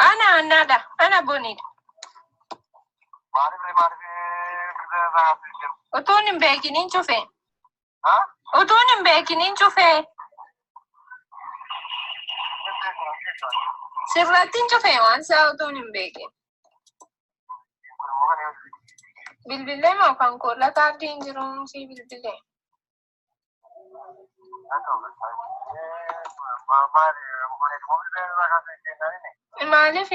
Ana annaadha. Ana boniidha. Utuun hin beekiniin cufe. Utuun hin beekiniin cufe. Sirratti hin cufe waan isaa utuun hin beekin. Bilbilee moo kan kolla kaardii hin jiru si bilbilee. Maaliif?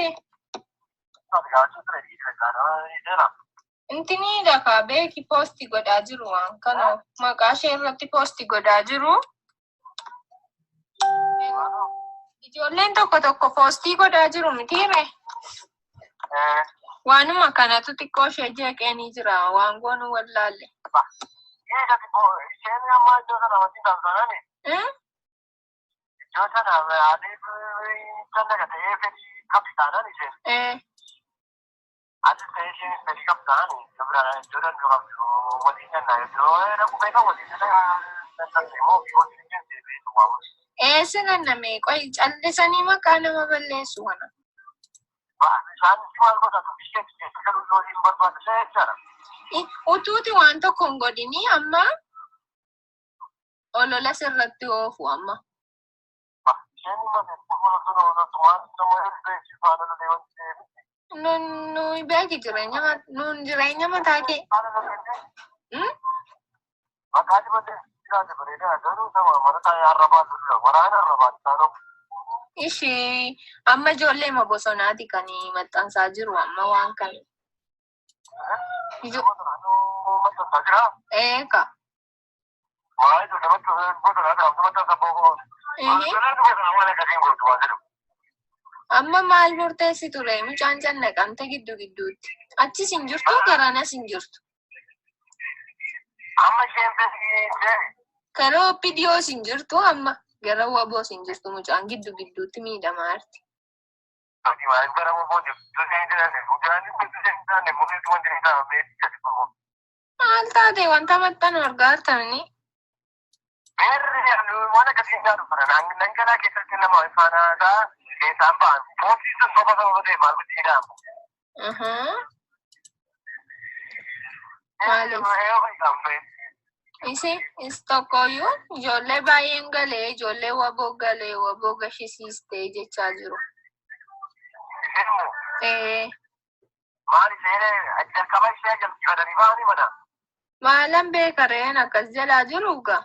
Intini lafa beeki poosti godhaa jiru waan kana maqaa ishee irratti poosti godhaa jiru. Ijoolleen tokko tokko poostii godhaa jiru mitiire. Waanuma kanatu xiqqoo ishee jeeqee ni jira waan goonu wallaalle. Hmm? Eh, Eessa nanname qoy callisanii maqaa nama balleessu kana. Utuuti waan tokko hin godhinii amma olola sirratti oofu amma. Nun nuyi beeki jireenya nun jireenya mataa kee. Hmm? Ishee amma ijoollee ma bosonaati kan maxxansaa jiru amma waan kana. Eeka. Ehe. Amma maal murteessi ture mucaan cannaqamte giddu gidduutti. Achis hin jirtu garanas hin jirtu. Gara OPDOs hin jirtu amma gara WBOs hin jirtu mucaan giddu gidduutti miidhamaa jirti. Maal taate wanta maxxanu argaa jirtanii? Maaliif? Isi is tokkoyyuu ijoollee baay'een galee ijoollee waboo galee waboo gashisiistee jechaa jiru. Ee, maalan beeka reen akkas jalaa jiru gaa.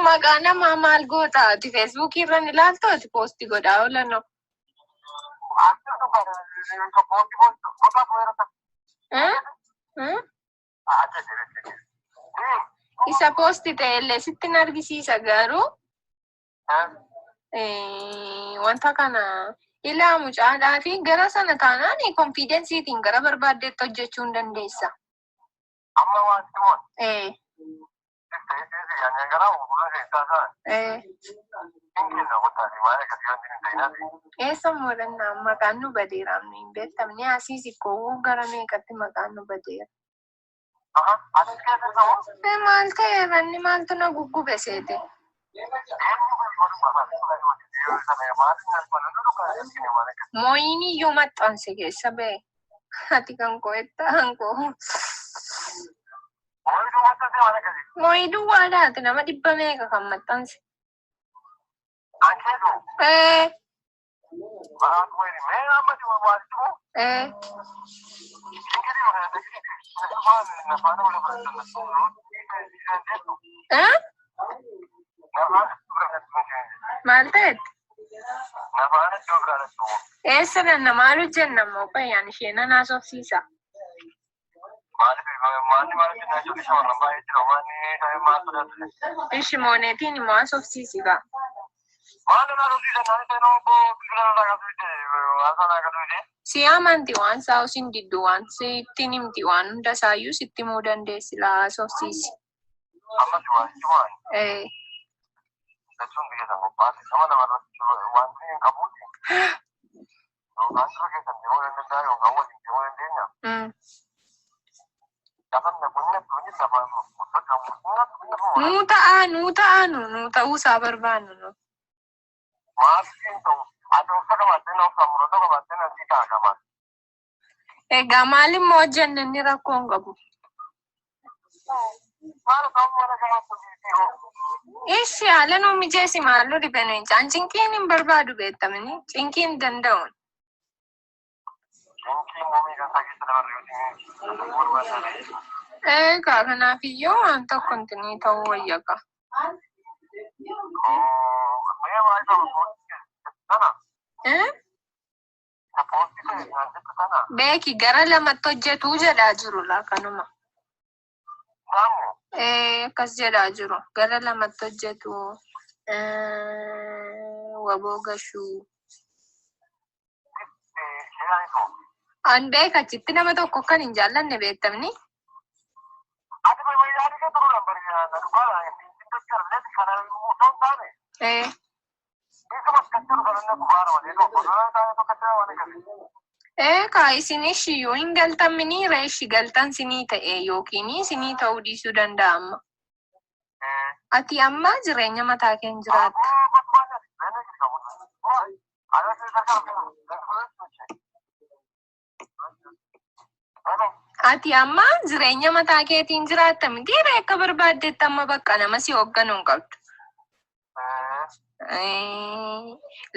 Maqaa namaa maal goota ati feesbuukii irra ni ilaaltu ati poosti godhaa oolanoo. Hmm? Hmm? Isa poosti ta'ellee sitti hin argisiisa garuu wanta kana ilaa mucaadhaafi gara sana taanaan konfiidensiitiin gara barbaaddeetti hojjechuu hin dandeessa. Ee, ee, eessa moodannaa maqaan nu badeera amma hin beektamne asiis ikkoo gara meeqatti maqaan nu badeera. Maal ta'e ranni maaltu na guggube seete? Mooyin iyyuu maxxanse keessa ba'e. Ati kan koo etta kan koo. Mooyii duwwaadha ati nama dhibba meeqa kan maxxanse? Ee, ee, ee? Maal ta'etti? Eessa nanna maal hojjenna immoo fayyaan ishee nan haasofsiisa. Ishi mooneetiin immoo haasofsiisi gaa. Si amanti waan isaa usin diddu waan sittiin himti waan hunda isaayyuu sitti himuu dandeessi laa haasofsiisi. Ee, mm. Nuu ta'aa nuu ta'aa nu nuu ta'uu isaa barbaannu nu. Egaa maalimmoo hojjenna inni rakkoo hin qabu. Ishi haala nu mijeessi maaloo dhibee nuyi caan cinqiin hin barbaadu beektamini cinqii hin danda'uun. Egaa kanaafiyyuu waan tokko intinii ta'uu wayyaqa. Beeki gara lamatti hojjetuu jedhaa jiru laa kanuma. Akkas jedhaa jiru gara lamatti hojjetu waboo gashuu. An beeka achitti nama tokko kan hin jaallanne beektamni. Egaa isin ishiyyuu hin galtamini reeshi galtan sinii ta'e yookiin sinii ta'uu dhiisuu danda'a amma. Ati amma jireenya mataa kee hin jiraatta. Ati amma jireenya mataa keetiin jiraatta miti akka barbaaddetti amma bakka nama si hoogganuu hin qabdu.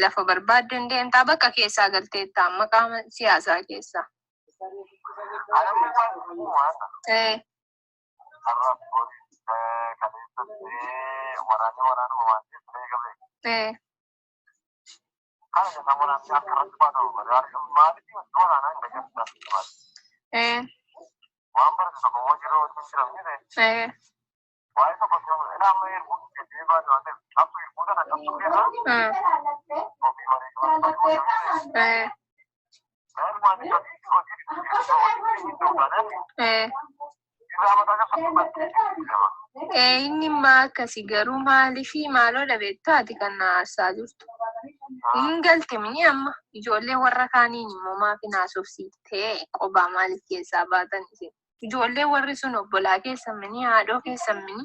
Lafa barbaadde hin deemtaa bakka keessaa galteetta amma qaama siyaasaa keessaa. Inni immoo akkasi garuu maaliifii maaloo beektaa ati kan na aarsaa jirtu. Hin galtemini amma ijoollee warra kaaniin immoo maaf hin haasofsiiftee qobaa maaliif keessaa baatan isin. Ijoollee warri sun obbolaa keessan mini haadhoo keessan mini.